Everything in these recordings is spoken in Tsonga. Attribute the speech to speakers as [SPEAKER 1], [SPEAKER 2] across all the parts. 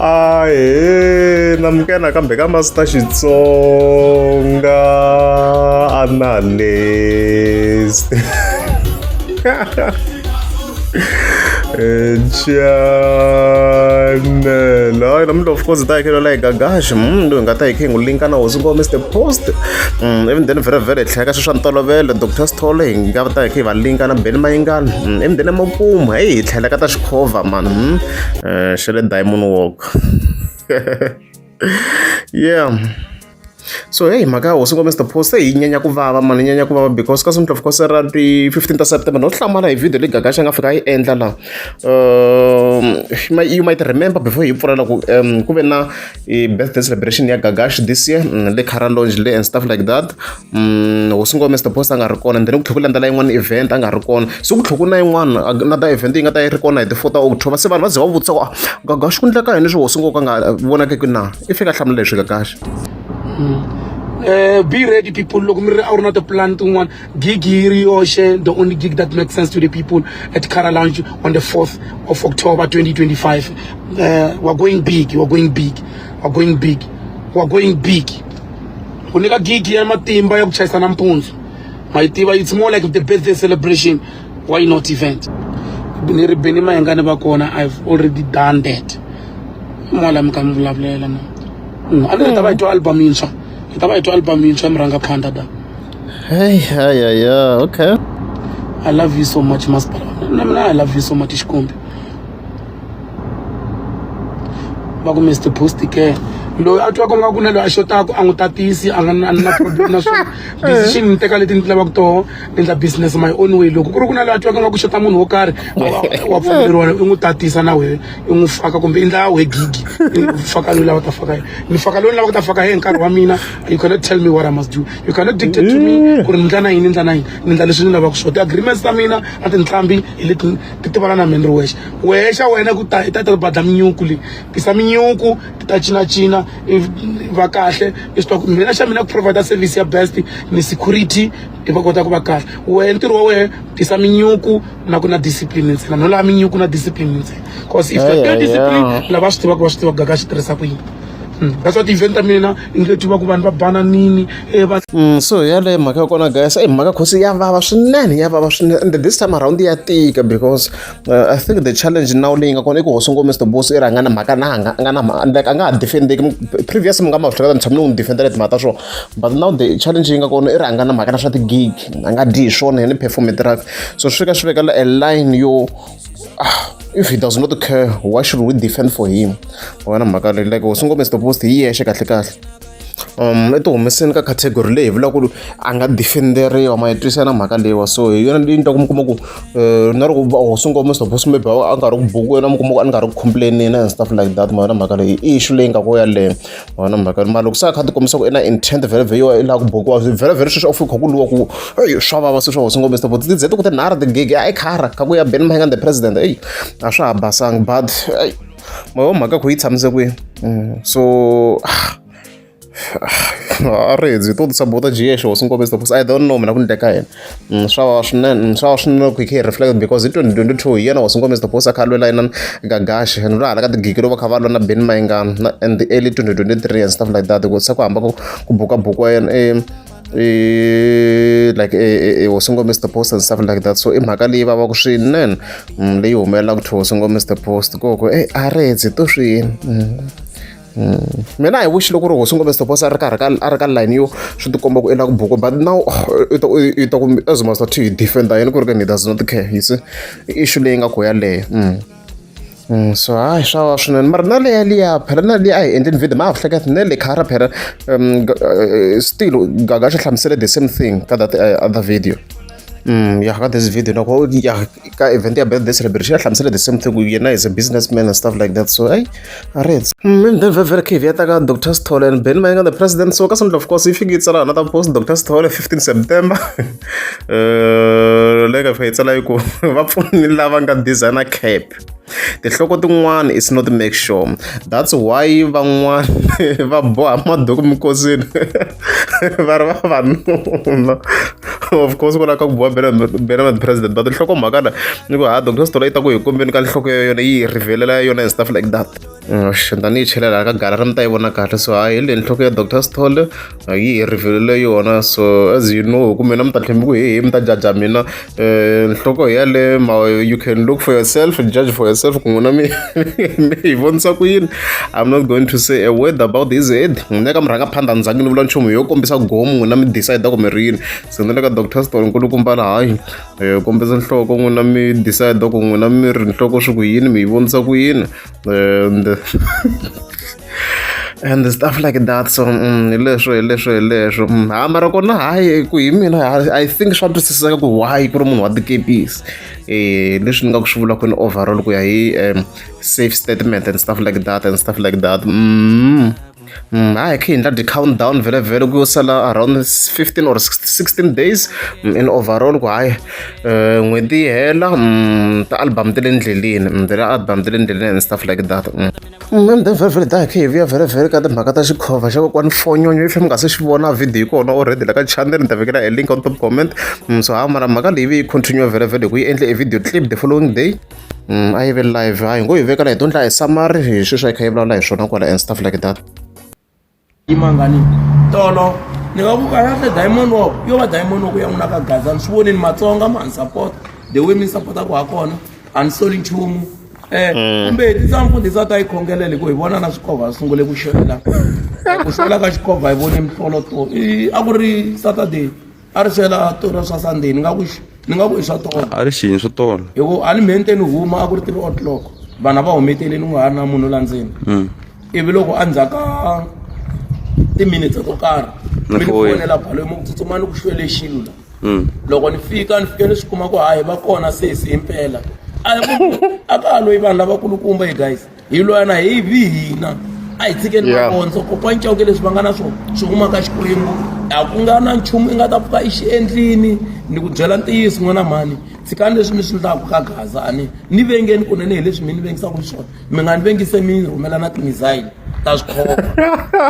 [SPEAKER 1] Ahee namukela nakambe ka Master Xitsonga Analyst channel hayi namuntlha of course hi ta hi khe la hi gagaxi loyi hi nga ta hi khe hi n'wi linka na hosi ngoma Mr Post ivi then vhele vhele hi tlhela ka swilo swa ntolovelo Doctor Sithole hi nga ta hi khe hi va linka na Benny Mayengani ivi then emakumu heyi hi tlhela ka ta xikhovha mani xa le Diamond Walk yeah so hey mhaka ya hosi ngoma Mr Post se yi nyanya ku vava mani yi nyanya ku vava because ka Ndlovu Khosi ra ti 15 ta September no hlamala hi video leyi Gagashi a nga fika a yi endla laha you might remember before hi pfula loko ku ve na birthday celebration ya Gagashi this year le Cara Lounge le and stuff like that hosi ngoma Mr Post a nga ri kona and then ku tlhela ku landzela yin'wana event a nga ri kona se ku tlhela ku na yin'wana another event yi nga ta yi ri kona hi ti 4 ta October se vanhu va ze va vutisa ku Gagashi ku endleka yini leswi hosi ngoma ka nga vonakeki na i fika hlamula leswi Gagashi.
[SPEAKER 2] Be ready people loko mi ri a wu ri na tipulani tin'wana gig yi ri yoxe the only gig that makes sense to the people at Cara Lounge on the 4th of October 2025 we're going big we're going big we're going big we're going big ku nyika gig ya matimba ya ku chayisa nampundzu ma yi tiva it's more like the birthday celebration why not event ni ri Benny Mayengani va kona I've already done that mola mi ka mi vulavulela na a ni ri ta va hi twa album yintshwa hi ta va hi twa album yintshwa ya murhangaphandha da
[SPEAKER 1] hey hey yeah okay
[SPEAKER 2] I love you so much masipala na mina I love you so much xikombi va ku Mr Post ke loyi a twaka nga ku na loyi a xotaka a n'wi tatisi a nga na na problem na swona decision ni teka leti ni ti lavaka toho ni endla business my own way loko ku ri ku na loyi a twaka nga ku xota munhu wo karhi wa pfumeleriwa i n'wi tatisa na wehe i n'wi faka kumbe i ndla wehe gigi i faka loyi lava ta faka yena ni faka loyi ni lavaka ta faka yena hi nkarhi wa mina you cannot tell me what I must do you cannot dictate to me ku ri ni ndla na yini ni ndla na yini ni ndla leswi ni lavaka swona ti-agreements ta mina na tinqambi hi leti ti tivana na mina ni ri wexe wehe xa wena ku ta i ta ta badla minyuku leyi tisa minyuku ti ta cinacina va kahle i swi tiva ku mina xa mina ku provide service ya best ni security i va kota ku va kahle wehe ntirho wa wehe tisa minyuku na ku na discipline ntsena no lava minyuku na discipline ntsena cause if you discipline lava swi tivaka va swi tiva gaga xi tirhisa ku yini that's what event ta mina i nge twi va ku vanhu va bananini e va
[SPEAKER 1] So yaleyo mhaka ya kona guys i mhaka khosi ya vava swinene ya vava swinene and this time around ya tika because I think the challenge now leyi nga kona i ku hosi ngoma Mr Boss i ri a nga na mhaka na a nga na like a nga ha defendeki previous mi nga ma hleketa ni tshame ni n'wi defendela timhaka ta swona but now the challenge yi nga kona i ri a nga na mhaka na swa ti-gig a nga dyi hi swona yena perform track so swi fika swi vekela a line yo if he does not care why should we defend for him wena mhaka leyi like hosi ngoma Mr Post hi yexe kahle kahle i ti humeseni ka category leyi hi vulaka ku a nga defenderiwa ma yi twisisa na mhaka leyiwa so hi yona leyi ni twa ku mi kuma ku na loko hosi ngoma Mr Post maybe a nga ri ku bukiweni mi kuma ku a ni nga ri ku complain-eni and stuff like that ma yona mhaka leyi i issue leyi nga ko yaleyo ma yona mhaka mara loko se a kha a ti kombisa ku i na intent vhele vhele yo i lava ku bukiwa vhele vhele sweswi a wu fika ku lwiwa ku eyi swa vava se swa hosi ngoma Mr Post ti ze ti ku tinharhu tigigi a i khara kha ku ya Benny Mayengani the president eyi a swa ha basanga but eyi ma mhaka ku yi tshamise kwihi so a ri hedzi to tisabota jiyexe hosi ngoma Mr Post I don't know mina ku ni teka yena swa vava swinene swa vava swinene loko hi kha hi reflect because hi 2022 hi yena hosi ngoma Mr Post a kha a lwela yena Gagashi and hala ka tigigi loko va kha va lwa na Benny Mayengani na and the early 2023 and stuff like that ku se ku hamba ku buka buku wa yena like hosi ngoma Mr Post and stuff like that so i mhaka leyi vavaka swinene leyi humelelaka to hosi ngoma Mr Post ko ku e a ri hedzi to swini mina hi wish loko ri hosi ngoma Mr Post a ri karhi ka a ri ka line yo swi tikomba ku i lava ku buka but now i ta ku as master to defend yena ku ri ka he does not care you see issue leyi nga ko yaleyo so hayi swa vava swinene mara na leya liya phela na liya a hi endleni video ma ha hleketa na le khara phela still Gaga xi hlamusele the same thing ka that other video ya ka this video loko ya ka event ya birthday celebration ya hlamusele the same thing ku yena is a businessman and stuff like that so hey a ri and then very very ya ta ka Dr Sithole and Benny Mayengani the president so ka Sunday of course yi fike yi tsala another post Dr Sithole 15 September leyi nga fika yi tsala yi ku va pfuni lava nga designer cap tinhloko tin'wana is not make sure that's why van'wana va boha maduku minkosini va ri vavanuna of course ku lava ka ku boha Benjamin president but nhlokomhaka la ni ku ha Dr Sithole yi ta ku hi kombeni ka nhloko ya yona yi hi rivelela yona and stuff like that. Tani yi chela laha ka gallery mi ta yi vona kahle. So hayi hi le nhloko ya Dr Sithole yi hi reveal-ile yona. So as you know ku mina mi ta tlhela mi ku hehe mi ta jaja mina nhloko hi yale ma you can look for yourself, judge for yourself ku n'wina mi mi yi vonisa ku yini. I'm not going to say a word about his head. N'wina ka murhangaphandha ni zangi ni vula nchumu yo kombisa gomu n'wina mi decide ku mi ri yini. Se ni le ka Dr Sithole nkulukumba la hayi kombisa nhloko n'wina mi decide ku n'wina mi ri nhloko swi ku yini mi yi vonisa ku yini and stuff like that. So hi leswo hi leswo hi leswo. Ha mara kona hayi ku hi mina I think swa twisiseka ku why ku ri munhu wa tikepisi leswi ni nga ku swi vula kwini overall ku ya hi safe statement and stuff like that and stuff like that. Hayi khe hi endla ti-countdown vhele vhele ku yo sala around 15 or 16 days in overall ku hayi n'hweti yi hela ti-album ta le ndleleni ti album ta le ndleleni and stuff like that. And then vhele vhele da hi khe hi vuya vhele vhele ka timhaka ta xikhova xa kokwani Fonyonyo if mi nga se xi vona video yi kona already la ka channel ni ta vekela e link on top comment. So ha mara mhaka leyi vi yi continue vhele vhele hi ku yi endle e video clip the following day. A yi ve live hayi ngo yi veka la hi to ndla hi summary hi sweswi a yi kha yi vulavula hi swona kwala and stuff like that.
[SPEAKER 3] Yimangani tolo ni nga ku kahle diamond walk yo va diamond walk ya n'wina ka Gaza ni swi vonini Matsonga ma ni support the way mi supportaka ha kona a ni soli nchumu kumbe tisa mfundhisi a ta yi khongelela hi ku hi vona na swikovha swi sungule ku xwela ku xwela ka xikovha hi vone mihlolo to a ku ri Saturday a ri swela tolo swa Sunday ni nga ku ni nga ku i swa tolo
[SPEAKER 4] a ri xini swa tolo
[SPEAKER 3] hi ku a ni mhenteni huma a ku ri 3 o'clock vanhu a va humeteleni ku nga ha ri na munhu la ndzeni ivi loko endzhaku ka timinetse to karhi
[SPEAKER 4] Ni
[SPEAKER 3] mi ni
[SPEAKER 4] foyini.
[SPEAKER 3] fonela balo mi ku tsutsumani ku xwele xilo la loko ni fika ni fike ni swi kuma ku hayi va kona sesi impela a a ka ha loyi vanhu lavakulukumba hi guys hi lwana hi vi hina a hi tshikeni mavondzo kokwani Chauke leswi va nga na swona swi huma ka Xikwembu a ku nga na nchumu i nga ta pfuka i xi endlini ni ku byela ntiyiso n'wana mhani tshikani leswi mi swi ndlaku ka Gaza a ni ni vengeni kunene hi leswi mi ni vengisaka xiswona mi nga ni vengise mi rhumela na timizayili ta swikhova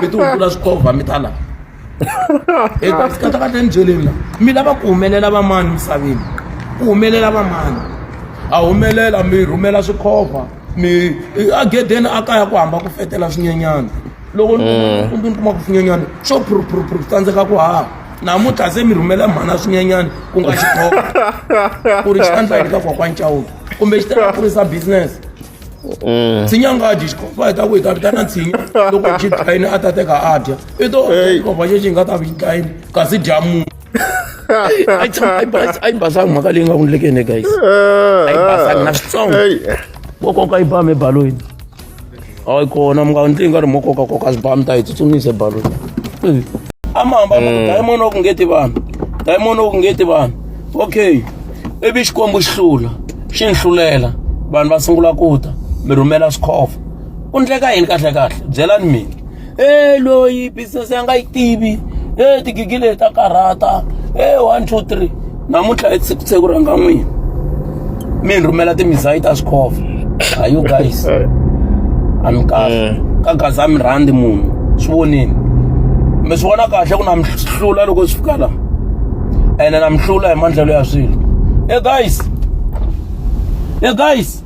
[SPEAKER 3] mi ti hundzula swikhova mi ta laha kahle kahle ni byeleni la mi lava ku humelela vamani misaveni ku humelela vamani a humelela mi rhumela swikhova mi agedeni a kaya ku hamba ku fetela swinyenyana loko ni ni kuma ku swinyenyana swo phurupurupuru tsandzeka ku haha namuntlha se mi rhumela mhana swinyenyani ku nga xikhova ku ri xi ta ndla yini ka kokwani Chauke kumbe xi ta kurisa business tshinya nga dyi xikhova hi ta ku hi ta vitana tshinya loko xi dlayini a ta teka a dya i to xikhova xexi hi nga ta vi xi dlayini kasi dya munhu a yi basanga mhaka leyi nga ku ndlekeni guys a yi basanga na switsongo vo koka yi bama ebalweni hayi kona mi nga ndli nga ri mo koka koka swibamu ta yi tsutsumisa ebalweni a ma hamba diamond wa ku nge ti vanhu diamond wa ku nge ti vanhu okay ivi Xikwembu xi hlula xi ni hlulela vanhu va sungula ku ta mi rhumela swikhova ku ndleka yini kahle kahle byelani mina e loyi business ya nga yi tivi e tigigi leti ta karhata e 1 2 3 namuntlha i siku siku ranga n'wina mi ni rhumela timizayi ta swikhova are you guys a mi kahle ka Gaza mi rhandzi munhu swi vonini mi swi vona kahle ku na mi hlula loko swi fika la ene na mi hlula hi mandlelo ya swilo hey guys hey guys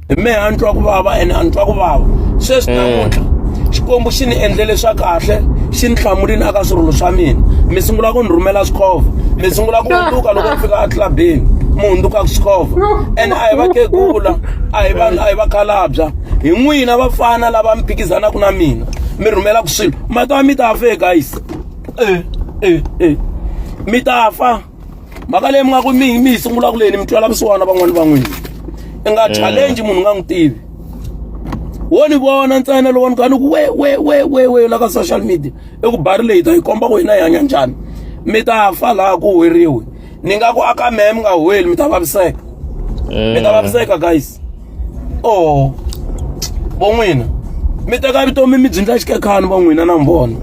[SPEAKER 3] hi mehe a ni twa ku vava ene a ni twa ku vava sweswi namuntlha Xikwembu xi ni endlele swa kahle xi ni hlamurini aka swirilo swa mina mi sungula ku ni rhumela swikhova mi sungula ku hundzuka loko ni fika etlabini mi hundzuka swikhova ene a hi vakhegula a hi vanhu a hi vakhalabya hi n'wina vafana lava mi phikizanaka na mina mi rhumelaka swilo ma ta mi ta fa guys e e e mi ta fa mhaka leyi mi nga ku mi mi yi sungulaka leyi ni mi twela vusiwana van'wani va n'wina i nga challenge munhu u nga n'wi tivi wo ni vona ntsena loko ni kha ni ku we we we we we la ka social media i ku bari leyi ta yi komba ku hina hi hanya njhani mi ta fa laha ku weriwe ni nga ku aka mehe mi nga huweli mi ta vaviseka mi ta vaviseka guys oh vo n'wina mi teka vutomi mi byi ndla xikekhani vo n'wina na mi vona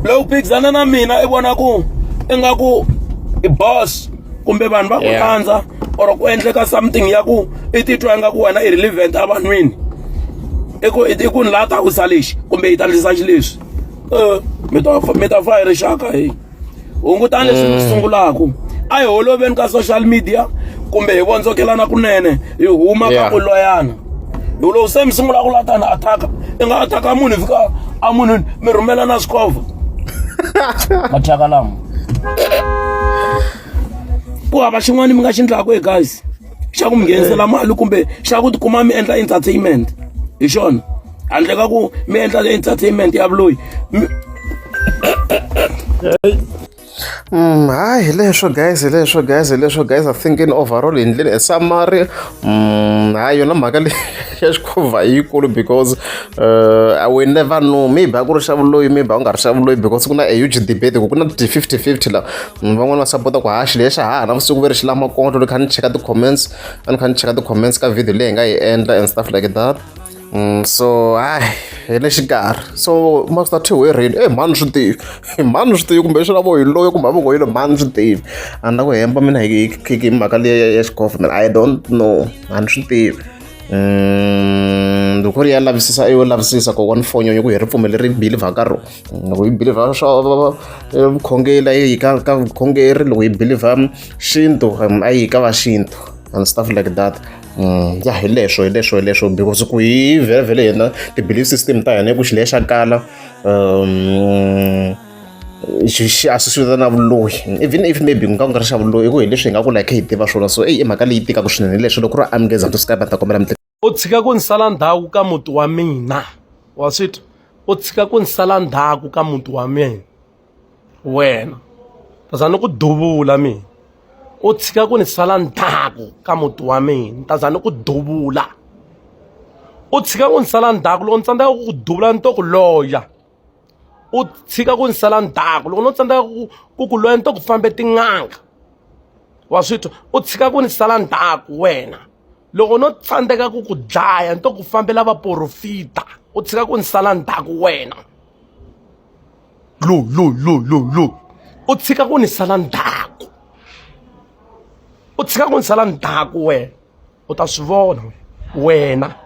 [SPEAKER 3] loko phikizana na mina i vona ku ingaku i boss kumbe vanhu va ku rhandza or ku endleka something ya ku i titwa ingaku wena i relevant evanhwini i ku i ku ni laha ta wisa lexi kumbe yi ta ndlisa xileswi mi ta fa hi rixaka heyi hungutani leswi mi sungulaku a hi holoveni ka social media kumbe hi vondzokelana kunene hi huma ka ku loyana. Hi loko se mi sungula ku lata ni attack i nga attack munhu fika a munhu mi rhumela na swikovha mathyaka lama ku hava xin'wana mi nga xi ndlaku he guys xa ku mi nghenisela mali kumbe xa ku tikuma mi endla entertainment hi xona handle ka ku mi endla entertainment ya vuloyi
[SPEAKER 1] Hayi hi leswo guys hi leswo guys hi leswo guys I think in overall hi ndleni a summary hayi yona mhaka leyi ya xikhovha yikulu because we never know maybe a ku ri xa vuloyi maybe a ku nga ri xa vuloyi because ku na a huge debate ku ku na ti-fifty fifty la van'wani va sapota ku ha xilo lexa ha na vusiku ve ri xi lama kondlo ni kha ni cheka ti-comments a ni kha ni cheka ti-comments ka video leyi hi nga yi endla and stuff like that. So hayi hi le xikarhi so Master T we rini e mhani swi tivi mhani swi tivi kumbe swi lavo hi loyi kumbe a vo ngo yini mhani swi tivi a ni la ku hemba mina hi hi mhaka leyi ya xikhofa mina I don't know a ni swi tivi loko ku ri ya lavisisa yo lavisisa kokwani fonyonyo ku hi ripfumelo ri believer ka rona loko hi believer swa vukhongeri a yi ka ka vukhongeri loko hi believer xintu a yi ka va xintu and stuff like that. Ya hi leswo hi leswo hi leswo because ku hi vhele vhele hina ti-belief system ta hina i ku xilo xa kala xi xi a swi vitana vuloyi even if maybe ku nga ku nga ri xa vuloyi i ku hi leswi hi nga kula hi kha hi tiva swona so eyi i mhaka leyi tikaka swinene hi leswo loko ku ri amukeza to skype ta kombela mi
[SPEAKER 3] U tshika ku ni sala ndzhaku ka muti wa mina wa swi twa u tshika ku ni sala ndzhaku ka muti wa mina wena ta za ni ku duvula mina u tshika ku ni sala ndzhaku ka muti wa mina ni ta za ni ku duvula u tshika ku ni sala ndzhaku loko ni tsandzeka ku ku duvula ni to ku loya u tshika ku ni sala ndzhaku loko no tsandzeka ku ku loya ni to ku fambe tin'anga wa swi twa u tshika ku ni sala ndzhaku wena loko no tsandzeka ku ku dlaya ni to ku fambela vaporofita u tshika ku ni sala ndzhaku wena lo lo lo lo lo u tshika ku ni sala ndzhaku u tshika ku ni sala ndzhaku wena u ta swi vona wena.